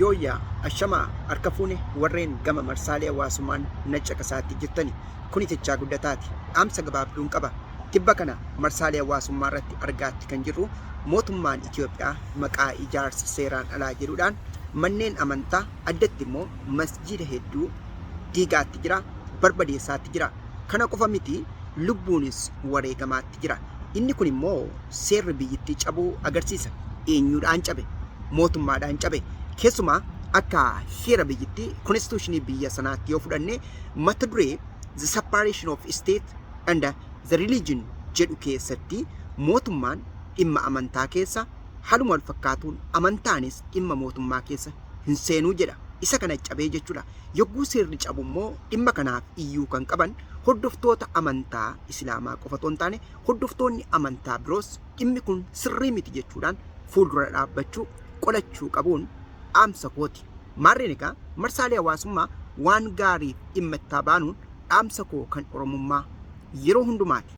Yooyyaa ashamaa harka fuune warreen gama marsaalee hawaasummaan na caqasaatti jirtani. Kuni Tichaa Guddataati. Dhaamsa gabaabduun qaba. Tibba kana marsaalee hawaasummaa irratti argaatti kan jirru mootummaan Itoophiyaa maqaa ijaarsa seeraan alaa jedhuudhaan manneen amantaa addatti immoo masjiida hedduu diigaatti jira, barbadeessaatti jira. Kana qofa miti lubbuunis wareegamaatti jira. Inni kun immoo seerri biyyittii cabuu agarsiisa. Eenyuudhaan cabe? Mootummaadhaan cabe. Keessumaa akka heera biyyittii konstituushinii biyya sanaatti yoo fudhanne mata duree The Separation of State and the Religion jedhu keessatti mootummaan dhimma amantaa keessa haaluma wal fakkaatuun amantaanis dhimma mootummaa keessa hin seenuu jedha. Isa kana cabee jechuudha. Yogguu seerri cabu immoo dhimma kanaaf iyyuu kan qaban hordoftoota amantaa Islaamaa qofa otoo hin taane hordoftoonni amantaa biroos dhimmi kun sirrii miti jechuudhaan fuuldura dhaabbachuu, qolachuu qabuun dhaamsa kooti. Maarreen egaa marsaalee hawaasummaa waan gaariif dhimma itti haa baanuun dhaamsa koo kan Oromummaa yeroo hundumaati.